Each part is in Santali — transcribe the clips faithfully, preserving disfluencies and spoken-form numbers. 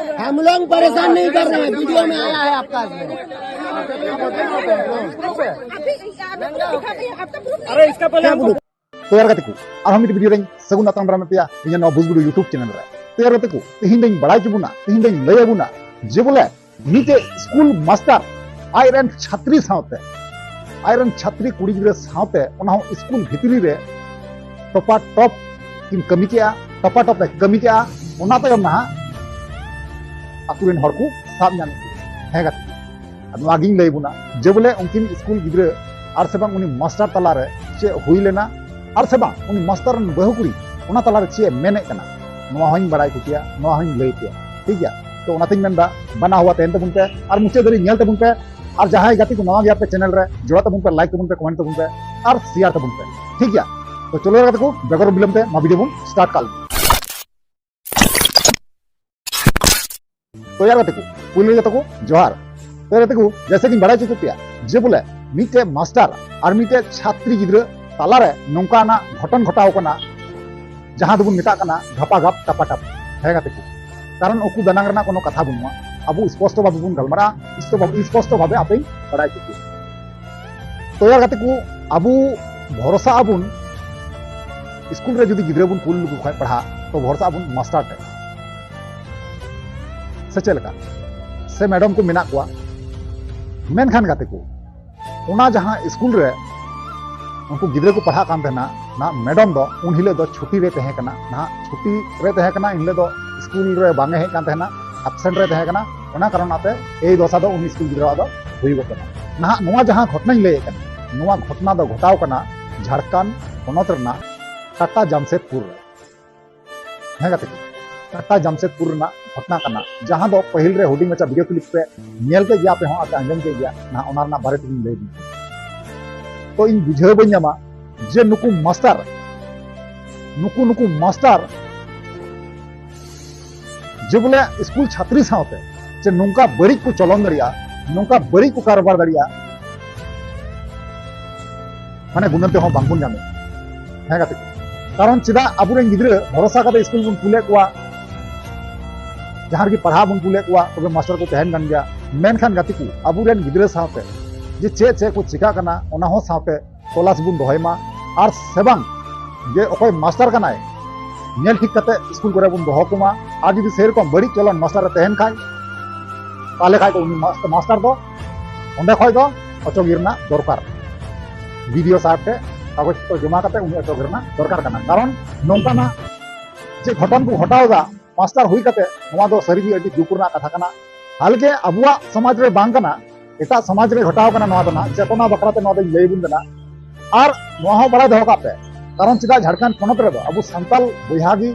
हम लोग परेशान नहीं कर रहे हैं, वीडियो में आया है आपका। अभी आपका प्रूफ नहीं है। अरे, इसका पहले क्या हमको प्रूफ? ᱛᱚ ᱭᱟᱨ ᱜᱟᱛᱮ ᱠᱚ, ᱟᱨᱦᱚᱸ ᱢᱤᱫᱴᱤᱡ ᱵᱷᱤᱰᱤᱭᱳ ᱨᱮᱧ ᱥᱟᱹᱜᱩᱱ ᱫᱟᱨᱟᱢ ᱫᱟᱨᱟᱢᱮᱫ ᱯᱮᱭᱟ ᱤᱧᱟᱹᱜ ᱱᱚᱣᱟ ᱵᱩᱡᱽᱜᱩᱰᱩ YouTube ᱪᱮᱱᱮᱞ ᱨᱮ᱾ ᱛᱚ ᱭᱟᱨ ᱜᱟᱛᱮ ᱠᱚ, ᱛᱮᱦᱮᱧ ᱫᱚᱧ ᱵᱟᱲᱟᱭ ᱦᱚᱪᱚ ᱵᱚᱱᱟ, ᱛᱮᱦᱮᱧ ᱫᱚᱧ ᱞᱟᱹᱭ ᱟᱵᱚᱱᱟ ᱡᱮ ᱵᱚᱞᱮ ᱢᱤᱫᱴᱮᱡ ᱥᱠᱩᱞ ᱢᱟᱥᱴᱟᱨ ᱟᱡ ᱨᱮᱱ ᱪᱷᱟᱛᱨᱤ ᱥᱟᱶᱛᱮ, ᱟᱡ ᱨᱮᱱ ᱪᱷᱟᱛᱨᱤ ᱠᱩᱲᱤ ᱜᱤᱫᱽᱨᱟᱹ ᱥᱟᱶᱛᱮ, ᱚᱱᱟ ᱦᱚᱸ ᱥᱠᱩᱞ ᱵᱷᱤᱛᱨᱤ ᱨᱮ ᱴᱚᱯᱟ ᱴᱚᱯ ᱠᱤᱱ ᱠᱟᱹᱢᱤ ᱠᱮᱜᱼᱟ, ᱴᱚᱯᱟ ᱴᱚᱯ ᱮ ᱠᱟᱹᱢᱤ ᱠᱮᱜᱼᱟ᱾ ᱚᱱᱟ ᱛᱟᱭᱚᱢ ᱱᱟᱦᱟᱜ ᱟᱹᱛᱩ ᱨᱮᱱ ᱦᱚᱲ ᱠᱚ ᱥᱟᱵ ᱧᱟᱢ ᱠᱮᱫᱟ᱾ ᱦᱮᱸ ᱜᱟᱛᱮ, ᱟᱨ ᱱᱚᱣᱟ ᱜᱤᱧ ᱞᱟᱹᱭ ᱵᱚᱱᱟ ᱡᱮ ᱵᱚᱞᱮ ᱩᱱᱠᱤᱱ ᱥᱠᱩᱞ ᱜᱤᱫᱽᱨᱟᱹ ᱟᱨ ᱥᱮ ᱵᱟᱝ ᱩᱱᱤ ᱢᱟᱥᱴᱟᱨ ᱛᱟᱞᱟᱨᱮ ᱪᱮᱫ ᱦᱩᱭ ᱞᱮᱱᱟ, ᱟᱨ ᱥᱮ ᱵᱟᱝ ᱩᱱᱤ ᱢᱟᱥᱴᱟᱨ ᱨᱮᱱ ᱵᱟᱹᱦᱩ ᱠᱩᱲᱤ ᱚᱱᱟ ᱛᱟᱞᱟᱨᱮ ᱪᱮᱫ ᱮ ᱢᱮᱱᱮᱫ ᱠᱟᱱᱟ, ᱱᱚᱣᱟ ᱦᱚᱸᱧ ᱵᱟᱲᱟᱭ ᱦᱚᱪᱚ ᱯᱮᱭᱟ, ᱱᱚᱣᱟ ᱦᱚᱸᱧ ᱞᱟᱹᱭ ᱯᱮᱭᱟ᱾ ᱴᱷᱤᱠ ᱜᱮᱭᱟ? ᱛᱚ ᱚᱱᱟᱛᱤᱧ ᱢᱮᱱᱫᱟ, ᱵᱟᱱᱟ ᱦᱚᱣᱟ ᱛᱟᱦᱮᱱ ᱛᱟᱵᱚᱱ ᱯᱮ ᱟᱨ ᱢᱩᱪᱟᱹᱫ ᱫᱷᱟᱹᱨᱤᱡ ᱧᱮᱞ ᱛᱟᱵᱚᱱ ᱯᱮ᱾ ᱟᱨ ᱡᱟᱦᱟᱸᱭ ᱜᱟᱛᱮ ᱠᱚ ᱱᱟᱣᱟ ᱜᱮᱭᱟ ᱯᱮ ᱪᱮᱱᱮᱞ ᱨᱮ, ᱡᱚᱲᱟᱣ ᱛᱟᱵᱚᱱ ᱯᱮ, ᱞᱟᱭᱤᱠ ᱛᱟᱵᱚᱱ ᱯᱮ, ᱠᱚᱢᱮᱱᱴ ᱛᱟᱵᱚᱱ ᱯᱮ ᱟᱨ ᱥᱮᱭᱟᱨ ᱛᱟᱵᱚᱱ ᱯᱮ᱾ ᱴᱷᱤᱠ ᱜᱮᱭᱟ? ᱛᱚ ᱪᱚᱞᱚ ᱜᱟᱛᱮ ᱠᱚ, ᱵᱮᱜᱚᱨ ᱵᱤᱞᱚᱢ ᱛᱮ ᱱᱚᱣᱟ ᱵᱷᱤᱰᱤᱭᱳ ᱵᱚᱱ ᱥᱴᱟᱨᱴ ᱠᱟᱜ ᱞᱮᱜᱮ᱾ ᱛᱚ ᱭᱟᱨ ᱜᱟᱛᱮ ᱠᱚ, ᱯᱩᱭᱞᱩ ᱡᱚᱛᱚ ᱠᱚ ᱡᱚᱦᱟᱨ᱾ ᱛᱚ ᱭᱟᱨ ᱜᱟᱛᱮ ᱠᱚ, ᱡᱮᱭᱥᱮ ᱠᱤᱧ ᱵᱟᱲᱟᱭ ᱦᱚᱪᱚ ᱠᱮᱫ ᱯᱮᱭᱟ ᱡᱮ ᱵᱚᱞᱮ ᱢᱤᱫᱴᱮᱡ ᱢᱟᱥᱴᱟᱨ ᱟᱨ ᱢᱤᱫᱴᱮᱡ ᱪᱷᱟᱛᱨᱤ ᱜᱤᱫᱽᱨᱟᱹ ᱛᱟᱞᱟᱨᱮ ᱱᱚᱝᱠᱟᱱᱟᱜ ᱜᱷᱚᱴᱚᱱ ᱜᱷᱚᱴᱟᱣ ᱠᱟᱱᱟ, ᱡᱟᱦᱟᱸ ᱫᱚᱵᱚᱱ ᱢᱮᱛᱟᱜ ᱠᱟᱱᱟ ᱜᱷᱟᱯᱟ ᱜᱷᱟᱯ ᱴᱟᱯᱟ ᱴᱟᱯ᱾ ᱦᱮᱸ ᱜᱟᱛᱮ ᱠᱚ, ᱠᱟᱨᱚᱱ ᱩᱠᱩ ᱫᱟᱱᱟᱝ ᱨᱮᱱᱟᱜ ᱠᱳᱱᱳ ᱠᱟᱛᱷᱟ ᱵᱟᱹᱱᱩᱜᱼᱟ᱾ ᱟᱵᱚ ᱥᱯᱚᱥᱴᱚ ᱵᱷᱟᱵᱮ ᱵᱚᱱ ᱜᱟᱞᱢᱟᱨᱟᱜᱼᱟ, ᱥᱯᱚᱥᱴᱚ ᱵᱷᱟᱵᱮ, ᱥᱯᱚᱥᱴᱚ ᱵᱷᱟᱵᱮ ᱟᱯᱮᱧ ᱵᱟᱲᱟᱭ ᱦᱚᱪᱚ ᱯᱮᱭᱟ᱾ ᱛᱚ ᱭᱟᱨ ᱜᱟᱛᱮ ᱠᱚ, ᱟᱵᱚ ᱵᱷᱚᱨᱥᱟ ᱟᱵᱚᱱ ᱥᱠᱩᱞ ᱨᱮ ᱡᱩᱫᱤ ᱜᱤᱫᱽᱨᱟᱹ ᱵᱚᱱ ᱠᱩᱞ ᱞᱮᱠᱚ ᱠᱷᱟᱱ ᱯᱟᱲᱦᱟᱜ, ᱛᱚ ᱵᱷᱚᱨᱥᱟ ᱟᱵᱚᱱ ᱢᱟᱥᱴᱟᱨ ᱴᱷᱮᱱ, ᱥᱮ ᱪᱮᱫ ᱞᱮᱠᱟ? ᱥᱮ ᱢᱮᱰᱟᱢ ᱠᱚ ᱢᱮᱱᱟᱜ ᱠᱚᱣᱟ? ᱢᱮᱱᱠᱷᱟᱱ ᱜᱟᱛᱮ ᱠᱚ, ᱚᱱᱟ ᱡᱟᱦᱟᱸ ᱥᱠᱩᱞ ᱨᱮ ᱩᱱᱠᱩ ᱜᱤᱫᱽᱨᱟᱹ ᱠᱚ ᱯᱟᱲᱦᱟᱜ ᱠᱟᱱ ᱛᱟᱦᱮᱱᱟ, ᱱᱟᱦᱟᱜ ᱢᱮᱰᱟᱢ ᱫᱚ ᱩᱱ ᱦᱤᱞᱳᱜ ᱫᱚ ᱪᱷᱩᱴᱤ ᱨᱮ ᱛᱟᱦᱮᱸ ᱠᱟᱱᱟ, ᱱᱟᱦᱟᱜ ᱪᱷᱩᱴᱤ ᱨᱮ ᱛᱟᱦᱮᱸ ᱠᱟᱱᱟ, ᱮᱱ ᱦᱤᱞᱳᱜ ᱫᱚ ᱥᱠᱩᱞ ᱨᱮ ᱵᱟᱝ ᱮ ᱦᱮᱡ ᱠᱟᱱ ᱛᱟᱦᱮᱱᱟ, ᱮᱵᱥᱮᱱᱴ ᱨᱮ ᱛᱟᱦᱮᱸ ᱠᱟᱱᱟ᱾ ᱚᱱᱟ ᱠᱟᱨᱚᱱ ᱛᱮ ᱮᱭ ᱫᱚᱥᱟ ᱫᱚ ᱩᱱᱤ ᱥᱠᱩᱞ ᱜᱤᱫᱽᱨᱟᱹᱣᱟᱜ ᱫᱚ ᱦᱩᱭᱩᱜᱚᱜ ᱠᱟᱱᱟ᱾ ᱱᱟᱦᱟᱜ ᱱᱚᱣᱟ ᱡᱟᱦᱟᱸ ᱜᱷᱚᱴᱚᱱᱟᱧ ᱞᱟᱹᱭᱮᱫ ᱠᱟᱱᱟ, ᱱᱚᱣᱟ ᱜᱷᱚᱴᱚᱱᱟ ᱫᱚ ᱜᱷᱚᱴᱟᱣ ᱠᱟᱱᱟ ᱡᱷᱟᱲᱠᱷᱚᱸᱰ ᱯᱚᱱᱚᱛ ᱨᱮᱱᱟᱜ ᱴᱟᱴᱟ ᱡᱟᱢᱥᱮᱫᱽᱯᱩᱨ ᱨᱮ᱾ ᱦᱮᱸ ᱜᱟᱛᱮ ᱠᱚ, ᱴᱟᱴᱟ ᱡᱟᱢᱥᱮᱫᱽᱯᱩᱨ ᱨᱮᱱᱟᱜ ᱜᱷᱚᱴᱚᱱᱟ ᱠᱟᱱᱟ, ᱡᱟᱦᱟᱸ ᱫᱚ ᱯᱟᱹᱦᱤᱞ ᱨᱮ ᱦᱩᱰᱤᱧ ᱢᱟᱪᱷᱟ ᱵᱷᱤᱰᱤᱭᱳ ᱠᱞᱤᱯ ᱯᱮ ᱧᱮᱞ ᱠᱮᱫ ᱜᱮᱭᱟ, ᱟᱯᱮ ᱦᱚᱸ ᱟᱯᱮ ᱟᱸᱡᱚᱢ ᱠᱮᱫ ᱜᱮᱭᱟ᱾ ᱱᱟᱦᱟᱜ ᱚᱱᱟ ᱨᱮᱱᱟᱜ ᱵᱟᱨᱮ ᱛᱮᱜᱤᱧ ᱞᱟᱹᱭ ᱫᱟ᱾ ᱛᱚ ᱤᱧ ᱵᱩᱡᱷᱟᱹᱣ ᱵᱟᱹᱧ ᱧᱟᱢᱟ ᱡᱮ ᱱᱩᱠᱩ ᱢᱟᱥᱴᱟᱨ, ᱱᱩᱠᱩ, ᱱᱩᱠᱩ ᱢᱟᱥᱴᱟᱨ ᱡᱮ ᱵᱚᱞᱮ ᱥᱠᱩᱞ ᱪᱷᱟᱛᱨᱤ ᱥᱟᱶᱛᱮ ᱡᱮ ᱱᱚᱝᱠᱟ ᱵᱟᱹᱲᱤᱡ ᱠᱚ ᱪᱚᱞᱚᱱ ᱫᱟᱲᱮᱭᱟᱜᱼᱟ, ᱱᱚᱝᱠᱟ ᱵᱟᱹᱲᱤᱡ ᱠᱚ ᱠᱟᱨᱵᱟᱨ ᱫᱟᱲᱮᱭᱟᱜᱼᱟ, ᱢᱟᱱᱮ ᱜᱩᱱᱟᱹᱱ ᱛᱮᱦᱚᱸ ᱵᱟᱝᱵᱚᱱ ᱧᱟᱢᱮᱫ᱾ ᱦᱮᱸ ᱜᱟᱛᱮ ᱠᱚ, ᱠᱟᱨᱚᱱ ᱪᱮᱫᱟᱜ ᱟᱵᱚᱨᱮᱱ ᱜᱤᱫᱽᱨᱟᱹ ᱵᱷᱚᱨᱥᱟ ᱠᱟᱛᱮ ᱥᱠᱩᱞ ᱵᱚᱱ ᱠᱩᱞᱮᱫ ᱠᱚᱣᱟ? ᱡᱟᱦᱟᱸ ᱨᱮᱜᱮ ᱯᱟᱲᱦᱟᱣ ᱵᱚᱱ ᱠᱩᱞᱮᱫ ᱠᱚᱣᱟ, ᱛᱚᱵᱮ ᱢᱟᱥᱴᱟᱨ ᱠᱚ ᱛᱟᱦᱮᱱ ᱠᱟᱱ ᱜᱮᱭᱟ᱾ ᱢᱮᱱᱠᱷᱟᱱ ᱜᱟᱛᱮ ᱠᱚ, ᱟᱵᱚᱨᱮᱱ ᱜᱤᱫᱽᱨᱟᱹ ᱥᱟᱶᱛᱮ ᱡᱮ ᱪᱮᱫ ᱪᱮᱫ ᱠᱚ ᱪᱤᱠᱟᱹᱜ ᱠᱟᱱᱟ, ᱚᱱᱟ ᱦᱚᱸ ᱥᱟᱶᱛᱮ ᱛᱚᱞᱟᱥ ᱵᱚᱱ ᱫᱚᱦᱚᱭ ᱢᱟ᱾ ᱟᱨ ᱥᱮ ᱵᱟᱝ, ᱡᱮ ᱚᱠᱚᱭ ᱢᱟᱥᱴᱟᱨ ᱠᱟᱱᱟᱭ, ᱧᱮᱞ ᱴᱷᱤᱠ ᱠᱟᱛᱮ ᱥᱠᱩᱞ ᱠᱚᱨᱮ ᱵᱚᱱ ᱫᱚᱦᱚ ᱠᱚᱢᱟ᱾ ᱟᱨ ᱡᱩᱫᱤ ᱥᱮᱨᱚᱠᱚᱢ ᱵᱟᱹᱲᱤᱡ ᱪᱚᱞᱚᱱ ᱢᱟᱥᱴᱟᱨ ᱨᱮ ᱛᱟᱦᱮᱱ ᱠᱷᱟᱡ, ᱛᱟᱦᱚᱞᱮ ᱠᱷᱟᱡ ᱫᱚ ᱩᱱᱤ ᱢᱟᱥ-, ᱢᱟᱥᱴᱟᱨ ᱫᱚ ᱚᱸᱰᱮ ᱠᱷᱚᱡ ᱫᱚ ᱚᱪᱚᱜ ᱜᱮ ᱨᱮᱱᱟᱜ ᱫᱚᱨᱠᱟᱨ᱾ ᱵᱤ ᱰᱤ ᱳ ᱥᱟᱦᱮᱵ ᱴᱷᱮᱡ ᱠᱟᱜᱚᱡᱽ ᱯᱚᱛᱨᱚ ᱡᱚᱢᱟ ᱠᱟᱛᱮ ᱩᱱᱤ ᱚᱪᱚᱜ ᱜᱮ ᱨᱮᱱᱟᱜ ᱫᱚᱨᱠᱟᱨ ᱠᱟᱱᱟ᱾ ᱠᱟᱨᱚᱱ ᱱᱚᱝᱠᱟᱱᱟᱜ ᱡᱮ ᱜᱷᱚᱴᱚᱱ ᱠᱚ ᱜᱷᱚᱴᱟᱣ ᱮᱫᱟ, ᱢᱟᱥᱴᱟᱨ ᱦᱩᱭ ᱠᱟᱛᱮ ᱱᱚᱣᱟ ᱫᱚ ᱥᱟᱹᱨᱤᱜᱮ ᱟᱹᱰᱤ ᱫᱩᱠ ᱨᱮᱱᱟᱜ ᱠᱟᱛᱷᱟ ᱠᱟᱱᱟ᱾ ᱦᱟᱞᱠᱮ ᱟᱵᱚᱣᱟᱜ ᱥᱚᱢᱟᱡᱽ ᱨᱮ ᱵᱟᱝ ᱠᱟᱱᱟ, ᱮᱴᱟᱜ ᱥᱚᱢᱟᱡᱽ ᱨᱮ ᱜᱷᱚᱴᱟᱣ ᱠᱟᱱᱟ᱾ ᱱᱚᱣᱟ ᱫᱚ ᱱᱟᱦᱟᱜ ᱪᱮᱛᱚᱱᱟ ᱵᱟᱠᱷᱨᱟ ᱛᱮ ᱱᱚᱣᱟ ᱫᱚᱧ ᱞᱟᱹᱭ ᱟᱵᱚᱱ ᱠᱟᱱᱟ᱾ ᱟᱨ ᱱᱚᱣᱟ ᱦᱚᱸ ᱵᱟᱲᱟᱭ ᱫᱚᱦᱚ ᱠᱟᱜ ᱯᱮ, ᱠᱟᱨᱚᱱ ᱪᱮᱫᱟᱜ ᱡᱷᱟᱲᱠᱷᱚᱸᱰ ᱯᱚᱱᱚᱛ ᱨᱮᱫᱚ ᱟᱵᱚ ᱥᱟᱱᱛᱟᱞ ᱵᱚᱭᱦᱟ ᱜᱮ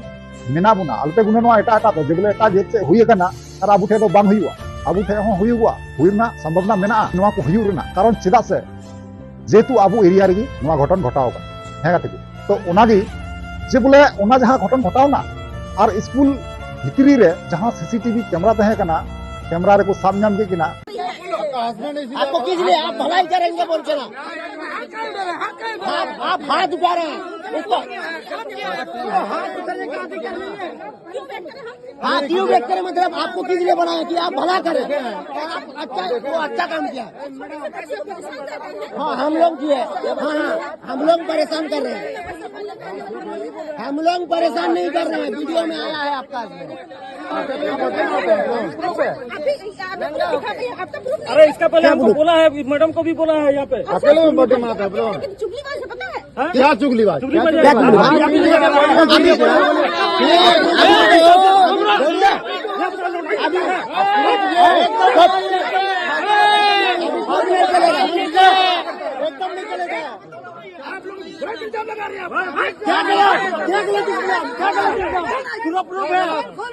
ᱢᱮᱱᱟᱜ ᱵᱚᱱᱟ᱾ ᱟᱞᱚᱯᱮ ᱜᱩᱱᱟᱹᱱᱚᱜᱼᱟ ᱮᱴᱟᱜ ᱮᱴᱟᱜ ᱫᱚ, ᱡᱮ ᱵᱚᱞᱮ ᱮᱴᱟᱜ ᱡᱟᱹᱛ ᱥᱮᱫ ᱦᱩᱭ ᱟᱠᱟᱱᱟ ᱟᱨ ᱟᱵᱚ ᱴᱷᱮᱱ ᱫᱚ ᱵᱟᱝ ᱦᱩᱭᱩᱜᱼᱟ᱾ ᱟᱵᱚ ᱴᱷᱮᱱ ᱦᱚᱸ ᱦᱩᱭᱩᱜᱚᱜᱼᱟ, ᱦᱩᱭ ᱨᱮᱱᱟᱜ ᱥᱚᱢᱵᱷᱚᱵᱚᱱᱟ ᱢᱮᱱᱟᱜᱼᱟ ᱱᱚᱣᱟ ᱠᱚ ᱦᱩᱭᱩᱜ ᱨᱮᱱᱟᱜ᱾ ᱠᱟᱨᱚᱱ ᱪᱮᱫᱟᱜ ᱥᱮ ᱡᱮᱦᱮᱛᱩ ᱟᱵᱚ ᱮᱨᱤᱭᱟ ᱨᱮᱜᱮ ᱱᱚᱣᱟ ᱜᱷᱚᱴᱚᱱ ᱜᱷᱚᱴᱟᱣ ᱟᱠᱟᱱᱟ᱾ ᱦᱮᱸ ᱜᱟᱛᱮ ᱠᱚ, ᱛᱚ ᱚᱱᱟᱜᱮ ᱡᱮ ᱵᱚᱞᱮ ᱚᱱᱟ ᱡᱟᱦᱟᱸ ᱜᱷᱚᱴᱚᱱ ᱜᱷᱚᱴᱟᱣ ᱮᱱᱟ ᱟᱨ ᱥᱠᱩᱞ ᱵᱷᱤᱛᱨᱤ ᱨᱮ ᱡᱟᱦᱟᱸ ᱥᱤ ᱥᱤ ᱴᱤ ᱵᱷᱤ ᱠᱮᱢᱨᱟ ᱛᱟᱦᱮᱸ ᱠᱟᱱᱟ, ᱠᱮᱢᱨᱟ ᱨᱮᱠᱚ ᱥᱟᱵ ᱧᱟᱢ ᱠᱮᱫ ᱠᱤᱱᱟ᱾ आपको किस लिए, आप भलाई करेंगे बोल के ना। आप, आप हाथ उठा रहे हैं उसको। हाथ उठाने का अधिकार नहीं है। हाँ, क्यों व्यक्त करें? मतलब, आपको किस लिए बनाया कि आप भला करें? आप अच्छा, वो अच्छा काम किया। हाँ, हम लोग भी है। हाँ, हाँ, हम लोग परेशान कर रहे हैं। हम लोग परेशान नहीं कर रहे हैं, वीडियो में आया है आपका। अभी, अभी proof दिखा दे, अब तो proof नहीं अरे, है। इसका पहले क्या हमको proof? बोला है, मैडम को भी बोला है यहाँ पे। अकेले में बर्थडे मनाता है, बोलो। लेकिन चुगलीबाज है, पता है? हाँ? क्या चुगलीबाज? चुगलीबाज क्या है। चुगलीबाज? अभी, अभी, अभी, अभी, एकदम नहीं चलेगा। क्या गलत? क्या गलत इसमें? क्या गलत इसमें? पूरा प्रूफ है।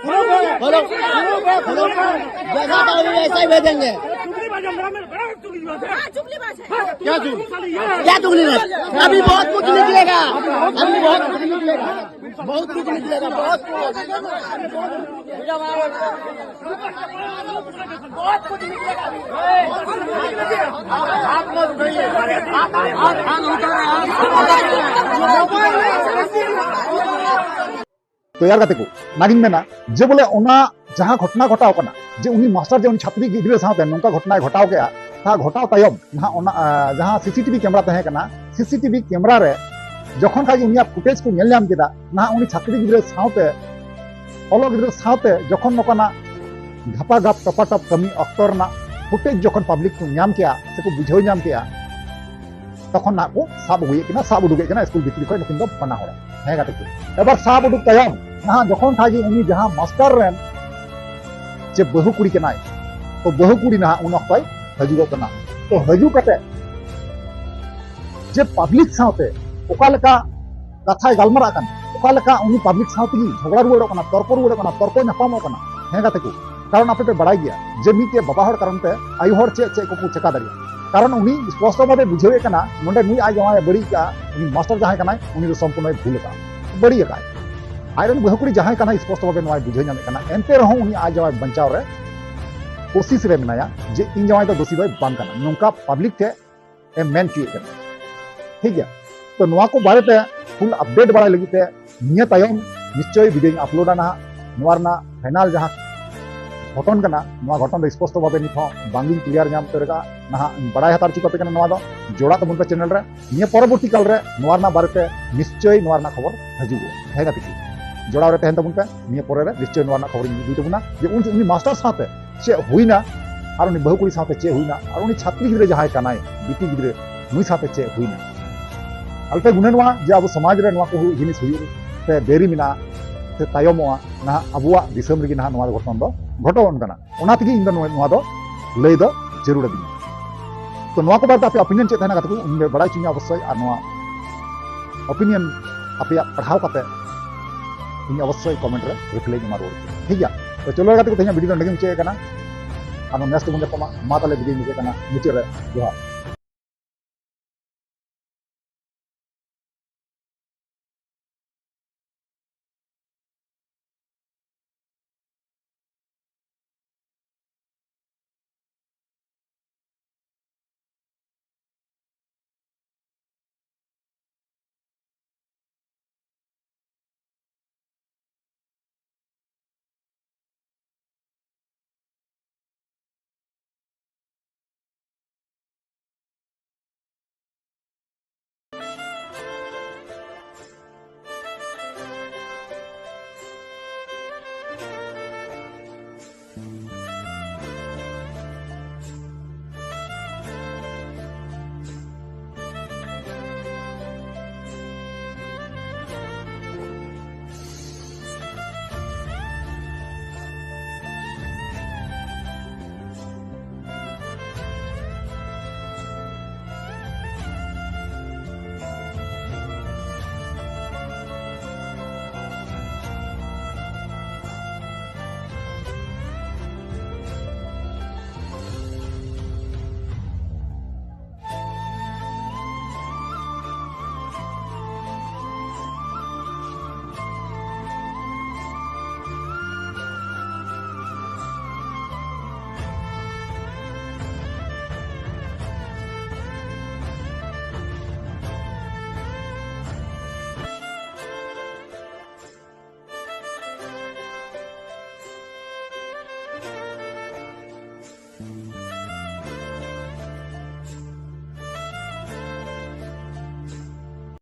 प्रूफ है। हेलो, प्रूफ है, प्रूफ है। जैसा था, वैसा ही भेजेंगे। हाँ, चुगलीबाज है। क्या चुगली? क्या चुगली है? अभी बहुत कुछ निकलेगा। अभी बहुत कुछ निकलेगा। बहुत कुछ निकलेगा। बहुत कुछ। बहुत कुछ निकलेगा। तो यार, ᱠᱟᱛᱮ ᱠᱚ ᱚᱱᱟᱜᱤᱧ ᱢᱮᱱᱟ ᱡᱮ ᱵᱚᱞᱮ ᱚᱱᱟ ᱡᱟᱦᱟᱸ ᱜᱷᱚᱴᱚᱱᱟ ᱜᱷᱚᱴᱟᱣ ᱠᱟᱱᱟ, ᱡᱮ ᱩᱱᱤ ᱢᱟᱥᱴᱟᱨ ᱡᱮ ᱩᱱᱤ ᱪᱷᱟᱛᱨᱤ ᱜᱤᱫᱽᱨᱟᱹ ᱥᱟᱶᱛᱮ ᱱᱚᱝᱠᱟ ᱜᱷᱚᱴᱚᱱᱟᱭ ᱜᱷᱚᱴᱟᱣ ᱠᱮᱜᱼᱟ, ᱚᱱᱟ ᱜᱷᱚᱴᱟᱣ ᱛᱟᱭᱚᱢ ᱱᱟᱦᱟᱜ ᱚᱱᱟ, ᱟᱸ, ᱡᱟᱦᱟᱸ ᱥᱤᱥᱤᱴᱤᱵᱷᱤ ᱠᱮᱢᱮᱨᱟ ᱛᱟᱦᱮᱸ ᱠᱟᱱᱟ, ᱥᱤᱥᱤᱴᱤᱵᱷᱤ ᱠᱮᱢᱮᱨᱟ ᱨᱮ ᱡᱚᱠᱷᱚᱱ ᱠᱷᱟᱡ ᱜᱮ ᱩᱱᱤᱭᱟᱜ ᱯᱷᱩᱴᱮᱡᱽ ᱠᱚ ᱧᱮᱞ ᱧᱟᱢ ᱠᱮᱫᱟ, ᱱᱟᱦᱟᱜ ᱩᱱᱤ ᱪᱷᱟᱛᱨᱤ ᱜᱤᱫᱽᱨᱟᱹ ᱥᱟᱶᱛᱮ, ᱚᱞᱚᱜ ᱜᱤᱫᱽᱨᱟᱹ ᱥᱟᱶᱛᱮ ᱡᱚᱠᱷᱚᱱ ᱱᱚᱝᱠᱟᱱᱟᱜ ᱜᱷᱟᱯᱟᱜᱷᱟᱯ ᱴᱚᱯᱟᱴᱚᱯ ᱠᱟᱹᱢᱤ ᱚᱠᱛᱚ ᱨᱮᱱᱟᱜ ᱯᱷᱩᱴᱮᱡᱽ ᱡᱚᱠᱷᱚᱱ ᱯᱟᱵᱽᱞᱤᱠ ᱠᱚ ᱧᱟᱢ ᱠᱮᱜᱼᱟ ᱥᱮᱠᱚ ᱵᱩᱡᱷᱟᱹᱣ ᱧᱟᱢ ᱠᱮᱜᱼᱟ, ᱛᱚᱠᱷᱚᱱ ᱱᱟᱦᱟᱜ ᱠᱚ ᱥᱟᱵ ᱟᱹᱜᱩᱭᱮᱫ ᱠᱤᱱᱟ, ᱥᱟᱵ ᱩᱰᱩᱠᱮᱫ ᱠᱤᱱᱟ ᱥᱠᱩᱞ ᱵᱷᱤᱛᱨᱤ ᱠᱷᱚᱱ ᱱᱩᱠᱤᱱ ᱫᱚ ᱵᱟᱱᱟ ᱦᱚᱲ᱾ ᱦᱮᱸ ᱜᱟᱛᱮ ᱠᱚ, ᱮᱵᱟᱨ ᱥᱟᱵ ᱩᱰᱩᱠ ᱛᱟᱭᱚᱢ ᱱᱟᱦᱟᱜ ᱡᱚᱠᱷᱚᱱ ᱠᱷᱟᱡ ᱜᱮ ᱩᱱᱤ ᱡᱟᱦᱟᱸ ᱢᱟᱥᱴᱟᱨ ᱨᱮᱱ ᱡᱮ ᱵᱟᱹᱦᱩ ᱠᱩᱲᱤ ᱠᱟᱱᱟᱭ, ᱛᱚ ᱵᱟᱹᱦᱩ ᱠᱩᱲᱤ ᱱᱟᱦᱟᱜ ᱩᱱ ᱚᱠᱛᱚᱭ ᱦᱤᱡᱩᱜᱚᱜ ᱠᱟᱱᱟ᱾ ᱛᱚ ᱦᱤᱡᱩᱜ ᱠᱟᱛᱮ ᱡᱮ ᱯᱟᱵᱽᱞᱤᱠ ᱥᱟᱶᱛᱮ ᱚᱠᱟ ᱞᱮᱠᱟ ᱠᱟᱛᱷᱟᱭ ᱜᱟᱞᱢᱟᱨᱟᱜ ᱠᱟᱱᱟ, ᱚᱠᱟ ᱞᱮᱠᱟ ᱩᱱᱤ ᱯᱟᱵᱽᱞᱤᱠ ᱥᱟᱶ ᱛᱮᱜᱮ ᱡᱷᱚᱜᱽᱲᱟ ᱨᱩᱣᱟᱹᱲᱚᱜ ᱠᱟᱱᱟ, ᱛᱚᱨᱠᱚ ᱨᱩᱣᱟᱹᱲᱚᱜ ᱠᱟᱱᱟ, ᱛᱚᱨᱠᱚ ᱧᱟᱯᱟᱢᱚᱜ ᱠᱟᱱᱟ᱾ ᱦᱮᱸ ᱜᱟᱛᱮ ᱠᱚ, ᱠᱟᱨᱚᱱ ᱟᱯᱮ ᱯᱮ ᱵᱟᱲᱟᱭ ᱜᱮᱭᱟ ᱡᱮ ᱢᱤᱫᱴᱮᱡ ᱵᱟᱵᱟ ᱦᱚᱲ ᱠᱟᱨᱚᱱ ᱛᱮ ᱟᱭᱳ ᱦᱚᱲ ᱪᱮᱫ ᱪᱮᱫ ᱠᱚᱠᱚ ᱪᱮᱠᱟ ᱫᱟᱲᱮᱭᱟᱜᱼᱟ᱾ ᱠᱟᱨᱚᱱ ᱩᱱᱤ ᱥᱯᱚᱥᱴᱚ ᱵᱷᱟᱵᱮ ᱵᱩᱡᱷᱟᱹᱣᱮᱫ ᱠᱟᱱᱟ ᱱᱚᱰᱮ ᱱᱩᱭ ᱟᱡ ᱡᱟᱶᱟᱭ ᱮ ᱵᱟᱹᱲᱤᱡ ᱠᱟᱜᱼᱟ, ᱩᱱᱤ ᱢᱟᱥᱴᱟᱨ ᱡᱟᱦᱟᱸᱭ ᱠᱟᱱᱟᱭ ᱩᱱᱤ ᱫᱚ ᱥᱚᱢᱯᱩᱨᱱᱚᱭ ᱵᱷᱩᱞ ᱟᱠᱟᱫᱼᱟ, ᱵᱟᱹᱲᱤᱡ ᱟᱠᱟᱫᱼᱟᱭ᱾ ᱟᱡᱨᱮᱱ ᱵᱟᱹᱦᱩ ᱠᱩᱲᱤ ᱡᱟᱦᱟᱸᱭ ᱠᱟᱱᱟᱭ ᱥᱯᱚᱥᱴᱚ ᱵᱷᱟᱵᱮ ᱱᱚᱣᱟᱭ ᱵᱩᱡᱷᱟᱹᱣ ᱧᱟᱢᱮᱫ ᱠᱟᱱᱟ, ᱮᱱᱛᱮ ᱨᱮᱦᱚᱸ ᱩᱱᱤ ᱟᱡ ᱡᱟᱶᱟᱭ ᱵᱟᱧᱪᱟᱣ ᱨᱮ ᱠᱳᱥᱤᱥ ᱨᱮ ᱢᱮᱱᱟᱭᱟ ᱡᱮ ᱤᱧ ᱡᱟᱶᱟᱭ ᱫᱚ ᱫᱳᱥᱤ ᱫᱚᱭ ᱵᱟᱝ ᱠᱟᱱᱟ, ᱱᱚᱝᱠᱟ ᱯᱟᱵᱽᱞᱤᱠ ᱴᱷᱮᱱ ᱮ ᱢᱮᱱ ᱦᱚᱪᱚᱭᱮᱫ ᱠᱟᱱᱟ᱾ ᱴᱷᱤᱠ ᱜᱮᱭᱟ, ᱛᱚ ᱱᱚᱣᱟ ᱠᱚ ᱵᱟᱨᱮᱛᱮ ᱯᱷᱩᱞ ᱟᱯᱰᱮᱴ ᱵᱟᱲᱟᱭ ᱞᱟᱹᱜᱤᱫ ᱛᱮ ᱱᱤᱭᱟᱹ ᱛᱟᱭᱚᱢ ᱱᱤᱥᱪᱚᱭ ᱵᱷᱤᱰᱤᱭᱳᱧ ᱟᱯᱞᱳᱰᱟ ᱱᱟᱦᱟᱜ᱾ ᱱᱚᱣᱟ ᱨᱮᱱᱟᱜ ᱯᱷᱟᱭᱱᱟᱞ ᱡᱟᱦᱟᱸ ᱜᱷᱚᱴᱚᱱ ᱠᱟᱱᱟ, ᱱᱚᱣᱟ ᱜᱷᱚᱴᱚᱱ ᱫᱚ ᱥᱯᱚᱥᱴᱚ ᱵᱷᱟᱵᱮ ᱱᱤᱛ ᱦᱚᱸ ᱵᱟᱝᱞᱤᱧ ᱠᱞᱤᱭᱟᱨ ᱧᱟᱢ ᱩᱛᱟᱹᱨ ᱟᱠᱟᱫᱼᱟ᱾ ᱱᱟᱦᱟᱜ ᱤᱧ ᱵᱟᱲᱟᱭ ᱦᱟᱛᱟᱲ ᱦᱚᱪᱚ ᱠᱟᱯᱮ ᱠᱟᱱᱟ, ᱱᱚᱣᱟ ᱫᱚ ᱡᱚᱲᱟᱜ ᱛᱟᱵᱚᱱ ᱯᱮ ᱪᱮᱱᱮᱞ ᱨᱮ᱾ ᱱᱤᱭᱟᱹ ᱯᱚᱨᱚᱵᱚᱨᱛᱤ ᱠᱟᱞ ᱨᱮ ᱱᱚᱣᱟ ᱨᱮᱱᱟᱜ ᱵᱟᱨᱮᱛᱮ ᱱᱤᱥᱪᱚᱭ ᱱᱚᱣᱟ ᱨᱮᱱᱟᱜ ᱠᱷᱚᱵᱚᱨ ᱦᱤᱡᱩᱜᱚᱜᱼᱟ᱾ ᱦᱮᱸ ᱜᱟᱛᱮ ᱠᱚ, ᱡᱚᱲᱟᱣ ᱨᱮ ᱛᱟᱦᱮᱱ ᱛᱟᱵᱚᱱ ᱯᱮ᱾ ᱱᱤᱭᱟᱹ ᱯᱚᱨᱮ ᱨᱮ ᱱᱤᱥᱪᱚᱭ ᱱᱚᱣᱟ ᱨᱮᱱᱟᱜ ᱠᱷᱚᱵᱚᱨᱤᱧ ᱤᱫᱤ ᱛᱟᱵᱚᱱᱟ ᱡᱮ ᱩᱱ ᱩᱱᱤ ᱢᱟᱥᱴᱟᱨ ᱥᱟᱶᱛᱮ ᱪᱮᱫ ᱦᱩᱭᱱᱟ ᱟᱨ ᱩᱱᱤ ᱵᱟᱹᱦᱩ ᱠᱩᱲᱤ ᱥᱟᱶᱛᱮ ᱪᱮᱫ ᱦᱩᱭᱱᱟ ᱟᱨ ᱩᱱᱤ ᱪᱷᱟᱛᱨᱤ ᱜᱤᱫᱽᱨᱟᱹ ᱡᱟᱦᱟᱸᱭ ᱠᱟᱱᱟᱭ, ᱵᱤᱴᱤ ᱜᱤᱫᱽᱨᱟᱹ, ᱱᱩᱭ ᱥᱟᱶᱛᱮ ᱪᱮᱫ ᱦᱩᱭᱱᱟ᱾ ᱟᱞᱯᱮ ᱜᱩᱱᱟᱹᱱᱚᱜᱼᱟ ᱡᱮ ᱟᱵᱚ ᱥᱚᱢᱟᱡᱽ ᱨᱮ ᱱᱚᱣᱟ ᱠᱚ ᱦᱩᱭ-, ᱡᱤᱱᱤᱥ ᱦᱩᱭᱩᱜ ᱛᱮ ᱫᱮᱨᱤ ᱢᱮᱱᱟᱜᱼᱟ ᱥᱮ ᱛᱟᱭᱚᱢᱚᱜᱼᱟ, ᱱᱟᱦᱟᱜ ᱟᱵᱚᱣᱟᱜ ᱫᱤᱥᱚᱢ ᱨᱮᱜᱮ ᱱᱟᱦᱟᱜ ᱱᱚᱣᱟ ᱜᱷᱚᱴᱚᱱ ᱫᱚ ᱜᱷᱚᱴᱟᱣᱚᱱ ᱠᱟᱱᱟ᱾ ᱚᱱᱟ ᱛᱮᱜᱮ ᱤᱧ ᱫᱚ ᱱᱚᱣᱟ, ᱱᱚᱣᱟ ᱫᱚ ᱞᱟᱹᱭ ᱫᱚ ᱡᱟᱹᱨᱩᱲ ᱟᱹᱫᱤᱧᱟ᱾ ᱛᱚ ᱱᱚᱣᱟ ᱠᱚ ᱵᱟᱨᱮᱛᱮ ᱟᱯᱮ opinion ᱪᱮᱫ ᱛᱟᱦᱮᱱᱟ ᱠᱟᱛᱷᱟ ᱠᱚ ᱤᱧ ᱵᱟᱲᱟᱭ ᱦᱚᱪᱚᱧᱟ ᱚᱵᱚᱥᱥᱳᱭ, ᱟᱨ ᱱᱚᱣᱟ opinion ᱟᱯᱮᱭᱟᱜ ᱯᱟᱲᱦᱟᱣ ᱠᱟᱛᱮ ᱤᱧ ᱚᱵᱚᱥᱥᱳᱭ comment ᱨᱮ reply ᱮᱢᱟ ᱨᱩᱣᱟᱹᱲ ᱯᱮ, ᱴᱷᱤᱠ ᱜᱮᱭᱟ? ᱛᱚ ᱪᱚᱞᱚ ᱜᱟᱛᱮ ᱠᱚ, ᱛᱮᱦᱮᱧᱟᱜ ᱵᱷᱤᱰᱤᱭᱳ ᱫᱚ ᱱᱚᱸᱰᱮ ᱜᱮ ᱢᱩᱪᱟᱹᱫ ᱠᱟᱱᱟ᱾ ᱟᱨ next ᱵᱚᱱ ᱧᱟᱯᱟᱢᱟ᱾ ᱢᱟ ᱛᱟᱦᱞᱮ ᱵᱷᱤᱰᱤᱭᱳ ᱢᱩᱪᱟᱹᱫ ᱠᱟᱱᱟ, ᱢᱩᱪᱟᱹᱫ ᱨᱮ ᱡᱚᱦᱟᱨ᱾